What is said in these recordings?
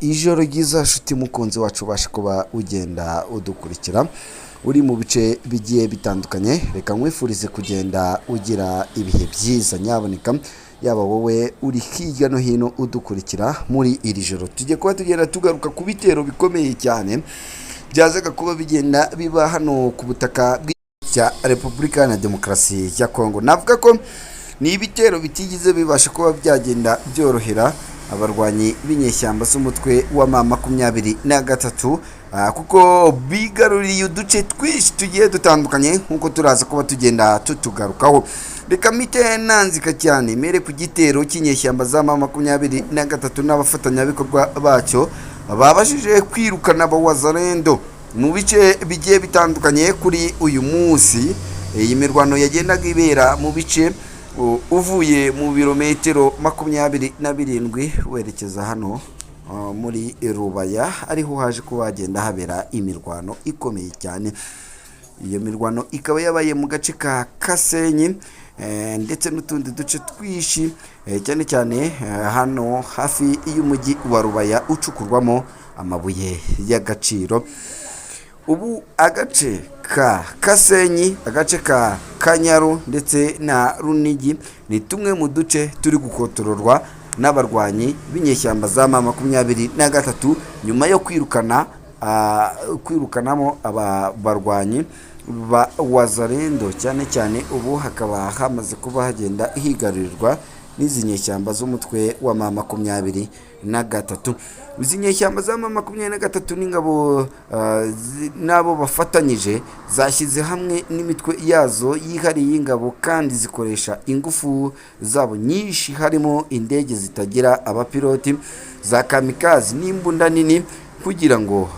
Ijoro ryiza, nshuti mukunzi wacu, ubasha kuba ugenda udukurikira uri mu bice bigiye bitandukanye. Reka nkwifurize kugenda ugira ibihe byiza. Nyaboneka, yaba wowe uri hirya no hino udukurikira muri iri joro, tujye kuba tugenda tugaruka ku bitero bikomeye cyane byazaga kuba bigenda biba hano ku butaka cya Repubulika Iharanira Demokarasi ya Kongo. Navuga ko ni ibitero bitigeze bibasha kuba byagenda byorohera abarwanyi b'inyeshyamba z'umutwe wa M23, kuko bigaruriye uduce twinshi tugiye dutandukanye, nk'uko turaza kuba tugenda tutugarukaho. Reka mpite nanzika cyane mere ku gitero cy'inyeshyamba za M23 n'abafatanyabikorwa bacyo babashije kwirukana abawazalendo mu bice bigiye bitandukanye kuri uyu munsi. Iyi mirwano yagendaga ibera mu bice uvuye mu birometero 27 werekeza hano muri Rubaya, ariho haje kuba hagenda habera imirwano ikomeye cyane. Iyo mirwano ikaba yabaye mu gace ka Kasenyi ndetse n'utundi duce twinshi, cyane cyane hano hafi y'umujyi wa Rubaya ucukurwamo amabuye y'agaciro. Ubu agace ka Kasenyi, agace ka Kanyaru ndetse na Runigi ni tumwe mu duce turi gukotororwa n'abarwanyi b'inyeshyamba za M23 nyuma yo kwirukanamo aba barwanyi ba Wazalendo. Cyane cyane ubu hakaba hamaze kuba hagenda higarurirwa n'izi nyeshyamba z'umutwe wa M23. Izi nyeshyamba za M23 n'ingabo n'abo bafatanyije zashyize hamwe n'imitwe yazo yihariye y'ingabo, kandi zikoresha ingufu zabo nyinshi, harimo indege zitagira abapiloti za kamikazi n'imbunda nini, kugira ngo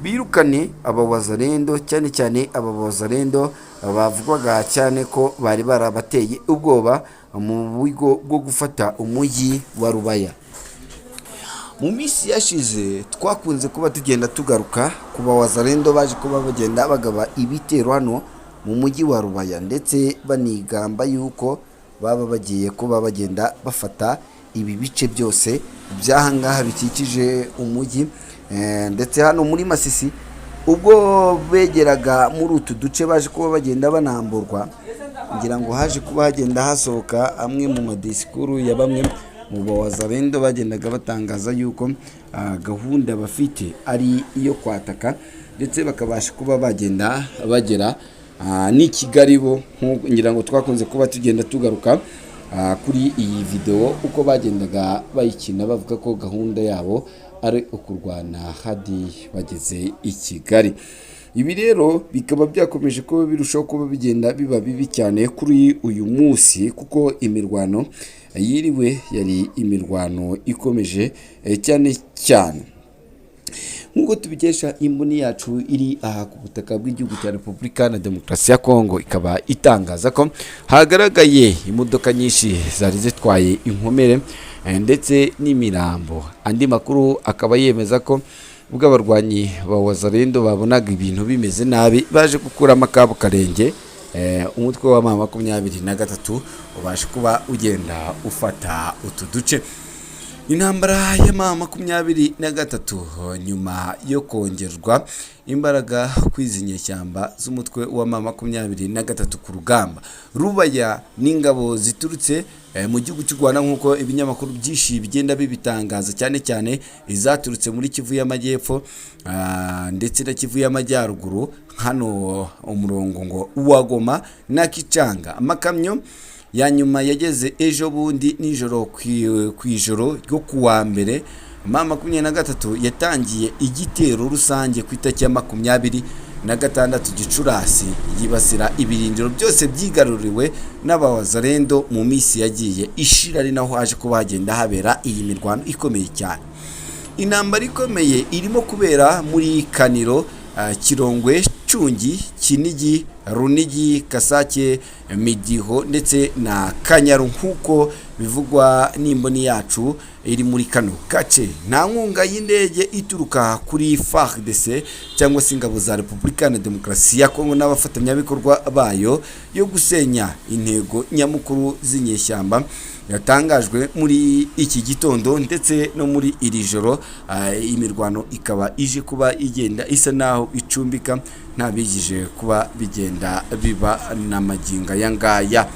birukane aba Wazalendo, cyane cyane aba Wazalendo bavugwaga cyane ko bari barabateye ubwoba mu buryo bwo gufata umujyi wa Rubaya. Mu minsi yashize twakunze kuba tugenda tugaruka ku bawazalendo baje kuba bagenda bagaba ibitero hano mu mujyi wa Rubaya, ndetse banigamba yuko baba bagiye kuba bagenda bafata ibi bice byose by'ahangaha bikikije umujyi ndetse hano muri Masisi. Ubwo begeraga muri utu duce, baje kuba bagenda banamburwa. Ngira ngo haje kuba hagenda hasohoka amwe mu madisikuru ya bamwe mu bawazalendo bagendaga batangaza yuko gahunda bafite ari iyo kwataka, ndetse bakabasha kuba bagenda bagera n'i Kigali bo. Ngira ngo twakunze kuba tugenda tugaruka kuri iyi videwo uko bagendaga bayikina, bavuga ko gahunda yabo ari ukurwana hadi bageze i Kigali. Ibi rero bikaba byakomeje kuba birushaho kuba bigenda biba bibi cyane kuri uyu munsi, kuko imirwano yiriwe yari imirwano ikomeje, cyane cyane nk'uko tubikesha imboni yacu iri aha ku butaka bw'igihugu cya Repubulika na Demokarasi ya Kongo, ikaba itangaza ko hagaragaye imodoka nyinshi zari zitwaye inkomere ndetse n'imirambo. Andi makuru akaba yemeza ko ubwo abarwanyi ba Wazalendo babonaga ibintu bimeze nabi, baje gukuramo akabo karenge, umutwe wa M23 ubasha kuba ugenda ufata utu duce. Intambara ya M23, nyuma yo kongerwa imbaraga kw'izi nyeshyamba z'umutwe wa M23 ku rugamba Rubaya n'ingabo ziturutse mu gihugu cy'u Rwanda, nk'uko ibinyamakuru byinshi bigenda bibitangaza, cyane cyane izaturutse muri Kivu y'Amajyepfo ndetse na Kivu y'Amajyaruguru, hano umurongo ngo wa Goma na Kicanga. Amakamyo ya nyuma yageze ejo bundi nijoro ku ijoro ryo kuwa mbere. M23 yatangiye igitero rusange ku itariki ya 26 Gicurasi, yibasira ibirindiro byose byigaruriwe n'abawazalendo mu minsi yagiye ishira, ari naho haje kuba hagenda habera iyi mirwano ikomeye cyane. Intambara ikomeye irimo kubera muri Kaniro, Kirongwe, Cungi, Kinigi, Runigi, Kasake, Midiho ndetse na Kanyaru, nk'uko bivugwa n'imboni yacu iri muri kano gace. Nta nkunga y'indege ituruka kuri FARDC cyangwa se ingabo za Repubulika na Demokarasi ya Kongo n'abafatanyabikorwa bayo yo gusenya intego nyamukuru z'inyeshyamba. yatangajwe muri iki gitondo ndetse no muri iri joro. Imirwano ikaba ije kuba igenda isa naho icumbika, nta bigije kuba bigenda biba n'amagingo aya ngaya.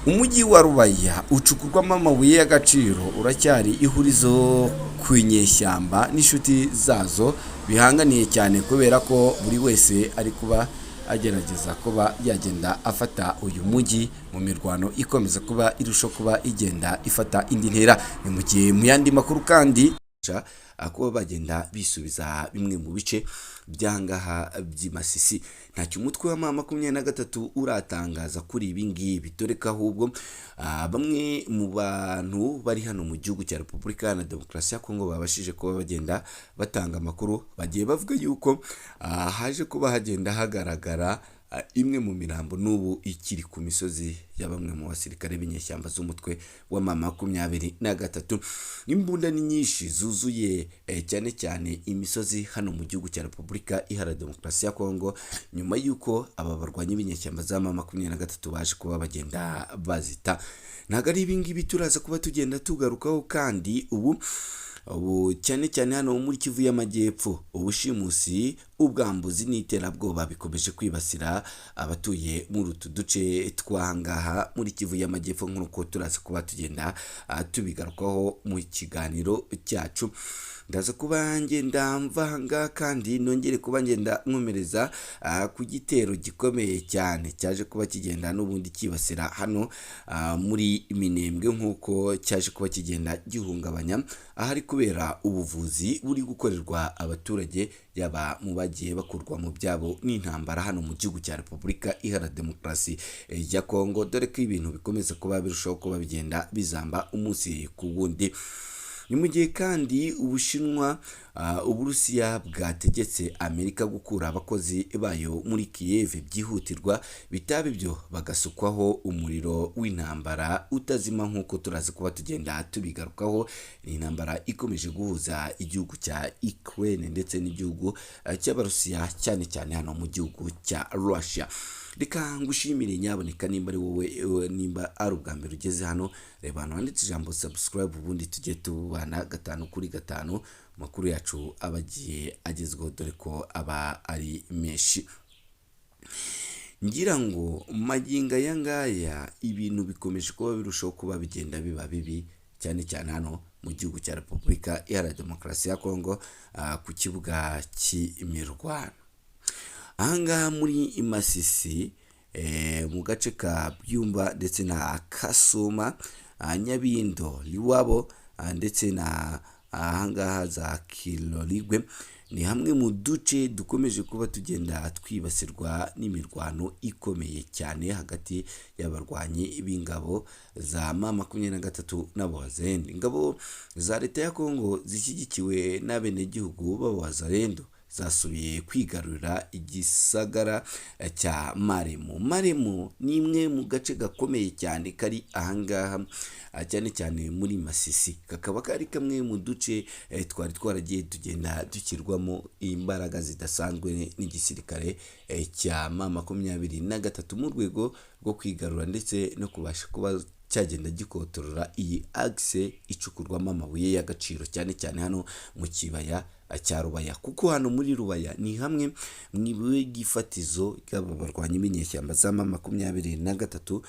Umujyi wa Rubaya ucukurwamo amabuye y'agaciro uracyari ihurizo ku inyeshyamba n'inshuti zazo bihanganiye cyane, kubera ko buri wese ari kuba agerageza kuba yagenda afata uyu mujyi mu mirwano ikomeza kuba irushaho kuba igenda ifata indi ntera. Ni mu gihe mu yandi makuru kandi kuba bagenda bisubiza bimwe mu bice by'ahangaha by'i Masisi, ntacyo umutwe wa M23 uratangaza kuri ibi ngibi, dore ko ahubwo bamwe mu bantu bari hano mu gihugu cya Repubulika Iharanira Demokarasi ya Kongo babashije kuba bagenda batanga amakuru, bagiye bavuga yuko haje kuba hagenda hagaragara imwe mu mirambo n'ubu ikiri ku misozi ya bamwe mu basirikare b'inyeshyamba z'umutwe wa M23. Imbunda ni nyinshi zuzuye cyane cyane imisozi hano mu gihugu cya Repubulika Iharanira Demokarasi ya Kongo, nyuma y'uko aba barwanyi b'inyeshyamba za M23 baje kuba bagenda bazita. Ntabwo ari ibingibi turaza kuba tugenda tugarukaho kandi ubu cyane cyane hano muri Kivu y'Amajyepfo, ubushimusi, ubwambuzi n'iterabwoba bikomeje kwibasira abatuye muri utu duce tw'ahangaha muri Kivu y'Amajyepfo, nk'uko turaza kuba tugenda tubigarukaho mu kiganiro cyacu. Ndaza kuba ngenda mva ahangaha kandi nongere kuba ngenda nkomereza ku gitero gikomeye cyane cyaje kuba kigenda n'ubundi cyibasira hano muri Minembwe, nk'uko cyaje kuba kigenda gihungabanya ahari kubera ubuvuzi buri gukorerwa abaturage, yaba mu bagiye bakurwa mu byabo n'intambara hano mu gihugu cya Repubulika Iharanira Demokarasi ya Kongo, dore ko ibintu bikomeza kuba birushaho kuba bigenda bizamba umunsi ku wundi. Ni mu gihe kandi Ubushinwa, Uburusiya bwategetse Amerika gukura abakozi bayo muri Kiev byihutirwa, bitaba ibyo bagasukwaho umuriro w'intambara utazima, nk'uko turaza kuba tugenda tubigarukaho. Ni intambara ikomeje guhuza igihugu cya Ukraine ndetse n'igihugu cy'Abarusiya, cyane cyane hano mu gihugu cya Russia. Reka ngushimire, nyaboneka nimba ari wowe, nimba ari ubwa mbere ugeze hano, reba ahantu handitse ijambo subscribe, ubundi tujye tubana gatanu kuri gatanu, amakuru yacu aba agiye agezweho, dore ko aba ari menshi. Ngira ngo magingo aya ngaya ibintu bikomeje kuba birushaho kuba bigenda biba bibi, cyane cyane hano mu gihugu cya Repubulika Iharanira Demokarasi ya Kongo, ku kibuga cy'imirwano ahangaha muri Masisi, mu gace ka Byumba ndetse na Kasuma, Nyabindo, Liwabo, ndetse na ahangaha za Kirorirwe, ni hamwe mu duce dukomeje kuba tugenda twibasirwa n'imirwano ikomeye cyane hagati y'abarwanyi b'ingabo za M23 n'Abawazalendo. Ingabo za leta ya Kongo zishyigikiwe n'abenegihugu b'Abawazalendo zasubiye kwigarurira igisagara cya Maremo. Maremo ni imwe mu gace gakomeye cyane kari ahangaha cyane cyane muri Masisi, kakaba kari kamwe mu duce twari twaragiye tugenda dushyirwamo imbaraga zidasanzwe n'igisirikare cya M23 mu rwego rwo kwigarura ndetse no kubasha kuba cyagenda gikotorora iyi axe icukurwamo amabuye y'agaciro, cyane cyane hano mu kibaya cya Rubaya, kuko hano muri Rubaya ni hamwe mu ibuye ry'ifatizo ry'aba barwanyi b'inyeshyamba za M23,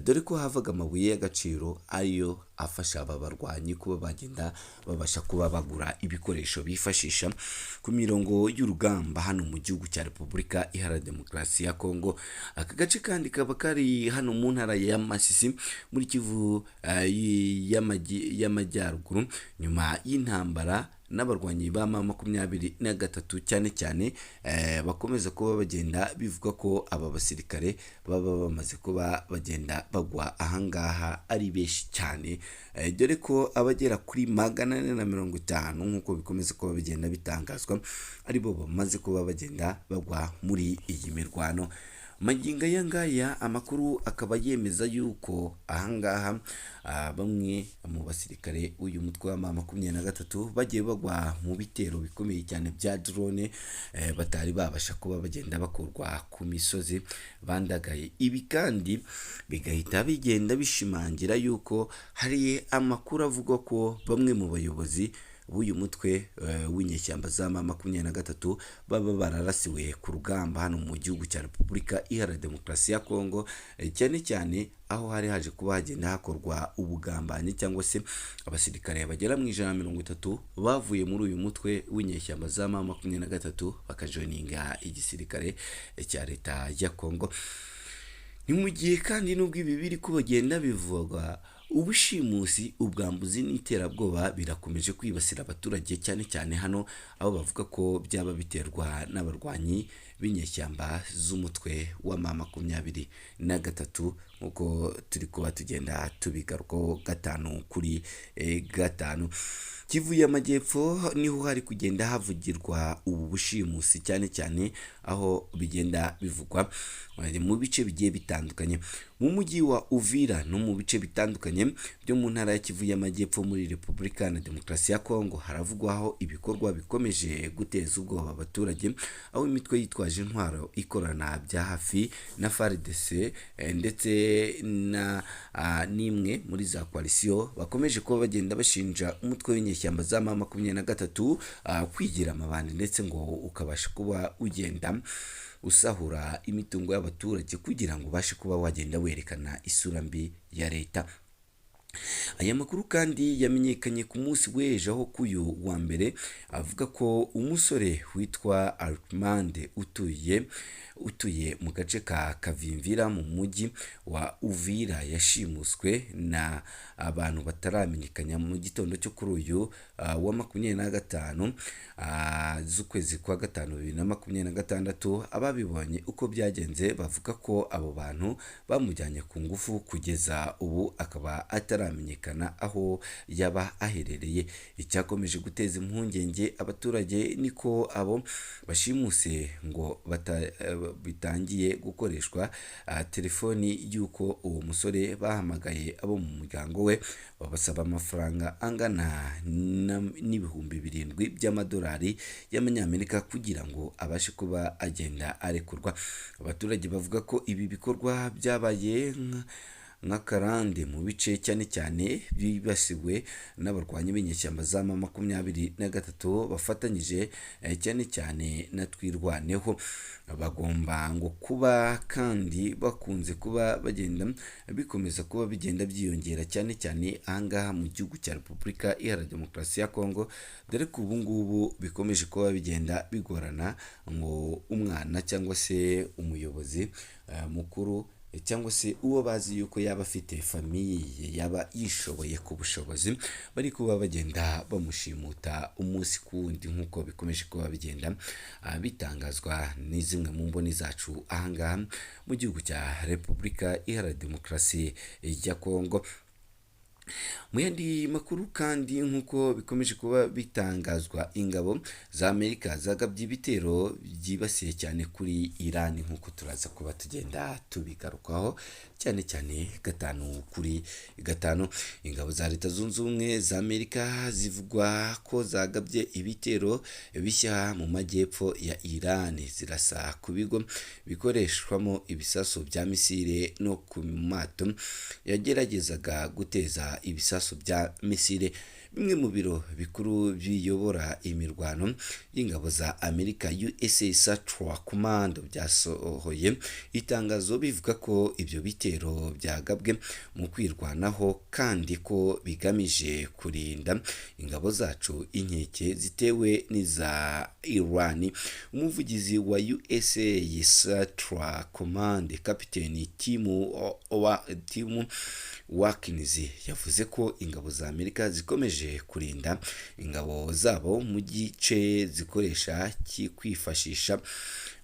dore ko havaga amabuye y'agaciro ariyo afasha aba barwanyi kuba bagenda babasha kuba bagura ibikoresho bifashisha ku mirongo y'urugamba hano mu gihugu cya Repubulika Iharanira Demokarasi ya Kongo. Aka gace kandi kaba kari hano mu ntara ya Masisi muri Kivu y'Amajyaruguru, nyuma y'intambara n'abarwanyi ba M23 cyane cyane bakomeza kuba bagenda bivuga ko aba basirikare baba bamaze kuba bagenda bagwa ahangaha ari benshi cyane, dore ko abagera kuri 450, nk'uko bikomeza kuba bigenda bitangazwa, aribo bamaze kuba bagenda bagwa muri iyi mirwano. Magingo aya ngaya amakuru akaba yemeza yuko ahangaha bamwe mu basirikare uyu mutwe wa M23 bagiye bagwa mu bitero bikomeye cyane bya drone, batari babasha kuba bagenda bakurwa ku misozi bandagaye. Ibi kandi bigahita bigenda bishimangira yuko hari amakuru avuga ko bamwe mu bayobozi b'uyu mutwe w'inyeshyamba za M23 baba bararasiwe ku rugamba hano mu gihugu cya Repubulika Iharanira Demokarasi ya Kongo, cyane cyane aho hari haje kuba hagenda hakorwa ubugambanyi cyangwa se abasirikare bagera mu 130 bavuye muri uyu mutwe w'inyeshyamba za M23 bakajoininga igisirikare cya leta ya Kongo. Ni mu gihe kandi nubwo ibi biri kubagenda bivugwa, ubushimusi, ubwambuzi n'iterabwoba birakomeje kwibasira abaturage, cyane cyane hano aho bavuga ko byaba biterwa n'abarwanyi b'inyeshyamba z'umutwe wa M23, nk'uko turi kuba tugenda tubigarukaho gatanu kuri gatanu. Kivu y'Amajyepfo niho hari kugenda havugirwa ubu bushimusi, cyane cyane aho bigenda bivugwa mu bice bigiye bitandukanye mu mujyi wa Uvira no mu bice bitandukanye byo mu ntara ya Kivu y'Amajyepfo muri Repubulika na Demokarasi ya Kongo. Haravugwaho ibikorwa bikomeje guteza ubwoba abaturage, aho imitwe yitwaje intwaro ikorana bya hafi na FARDC ndetse na n'imwe muri za coalition bakomeje kuba bagenda bashinja umutwe w'inyeshyamba za M23 kwigira amabandi, ndetse ngo ukabasha kuba ugenda usahura imitungo y'abaturage kugira ngo ubashe kuba wagenda werekana isura mbi ya leta. Aya makuru kandi yamenyekanye ku munsi w'ejo, aho k'uyu wa mbere avuga ko umusore witwa Armande utuye mu gace ka Kavimvira mu mujyi wa Uvira yashimuswe na abantu bataramenyekana mu gitondo cyo kuri uyu wa 25 z'ukwezi kwa gatanu 2026. Ababibonye uko byagenze bavuga ko abo bantu bamujyanye ku ngufu, kugeza ubu akaba ataramenyekana aho yaba aherereye. Icyakomeje guteza impungenge abaturage niko abo bashimuse ngo bitangiye gukoreshwa telefoni y'uko uwo musore bahamagaye abo mu muryango we babasaba amafaranga angana n'7,000 by'amadolari y'amanyamerika kugira ngo abashe kuba agenda arekurwa. Abaturage bavuga ko ibi bikorwa byabaye nk'akarande mu bice cyane cyane bibasiwe n'abarwanyi b'inyeshyamba za M23 bafatanyije cyane cyane na Twirwaneho. Bagomba ngo kuba kandi bakunze kuba bagenda bikomeza kuba bigenda byiyongera, cyane cyane ahangaha mu gihugu cya Repubulika Iharanira Demokarasi ya Kongo, dore ko ubu ngubu bikomeje kuba bigenda bigorana ngo umwana cyangwa se umuyobozi mukuru cyangwa se uwo bazi yuko yaba afite famille, yaba yishoboye ku bushobozi, bari kuba bagenda bamushimuta umunsi ku wundi, nk'uko bikomeje kuba bigenda bitangazwa n'izimwe mu mboni zacu ahangaha mu gihugu cya Repubulika Iharanira Demokarasi ya Kongo. Mu yandi makuru kandi, nk'uko bikomeje kuba bitangazwa, ingabo za Amerika zagabye ibitero byibasiye cyane kuri Iran, nk'uko turaza kuba tugenda tubigarukaho cyane cyane gatanu kuri gatanu. Ingabo za Leta Zunze Ubumwe za Amerika zivugwa ko zagabye ibitero bishya mu majyepfo ya Iran, zirasa ku bigo bikoreshwamo ibisasu bya misile no ku mato yageragezaga guteza ibisasu bya misile. Bimwe mu biro bikuru biyobora imirwano y'ingabo za Amerika, USA Central Command, byasohoye itangazo bivuga ko ibyo bitero byagabwe mu kwirwanaho kandi ko bigamije kurinda ingabo zacu inkeke zitewe n'iza Iran. Umuvugizi wa USA Central Command, Kapiteni Tim Watkins, yavuze ko ingabo za Amerika zikomeje kurinda ingabo zabo mu gice zikoresha kwifashisha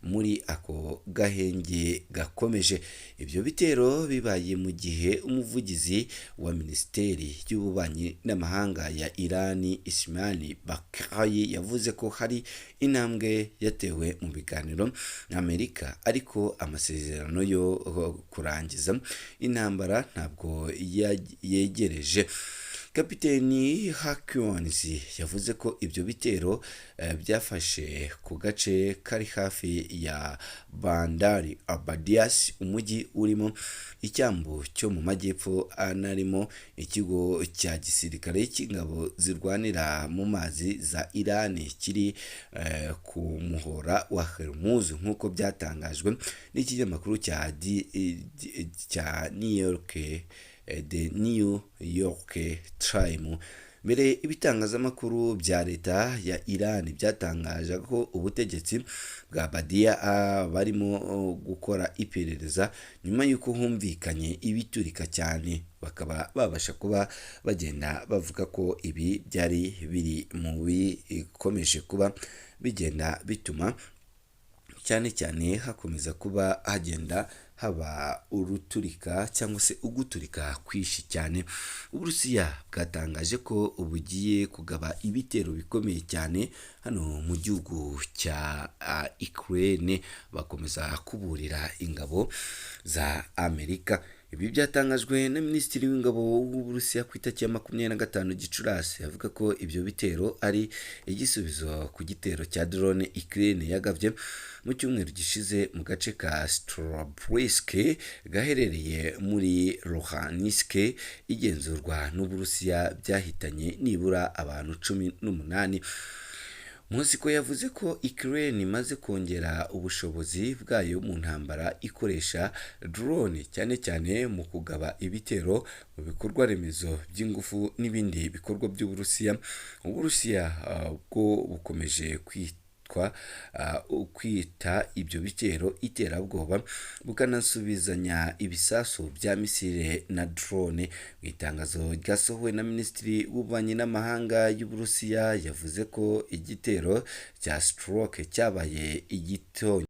muri ako gahenge gakomeje. Ibyo bitero bibaye mu gihe umuvugizi wa Minisiteri y'Ububanyi n'Amahanga ya Irani, Ismail Baqai, yavuze ko hari intambwe yatewe mu biganiro na Amerika, ariko amasezerano yo kurangiza intambara ntabwo yegereje. Kapiteni Hakiwanizi yavuze ko ibyo bitero byafashe ku gace kari hafi ya Bandari Abadias, umujyi urimo icyambu cyo mu majyepfo anarimo ikigo cya gisirikare cy'ingabo zirwanira mu mazi za Irani kiri ku muhora wa Hormuz, nk'uko byatangajwe n'ikinyamakuru cya New York, The New York Times. Mbere ibitangazamakuru bya leta ya Iran byatangaje ko ubutegetsi bwa Badia barimo gukora iperereza nyuma y'uko humvikanye ibiturika cyane, bakaba babasha kuba bagenda bavuga ko ibi byari biri mu bikomeje kuba bigenda bituma cyane cyane hakomeza kuba hagenda haba uruturika cyangwa se uguturika kwinshi cyane. Uburusiya bwatangaje ko bugiye kugaba ibitero bikomeye cyane hano mu gihugu cya Ukraine, bakomeza kuburira ingabo za Amerika. Ibi byatangajwe na Minisitiri w'Ingabo w'Uburusiya ku itariki ya 25 Gicurasi, avuga ko ibyo bitero ari igisubizo ku gitero cya drone Ukraine yagabye mu cyumweru gishize mu gace ka Starobilsk gaherereye muri Luhansk igenzurwa n'Uburusiya, byahitanye nibura abantu 18. Moscow yavuze ko Ukraine imaze kongera ubushobozi bwayo mu ntambara ikoresha drone, cyane cyane mu kugaba ibitero mu bikorwa remezo by'ingufu n'ibindi bikorwa by'Uburusiya. Uburusiya bwo bukomeje kwita ibyo bitero iterabwoba, bukanasubizanya ibisasu bya misile na drone. Mu itangazo ryasohowe na Minisitiri w'Ububanyi n'Amahanga y'Uburusiya, yavuze ko igitero cya Stroke cyabaye igito.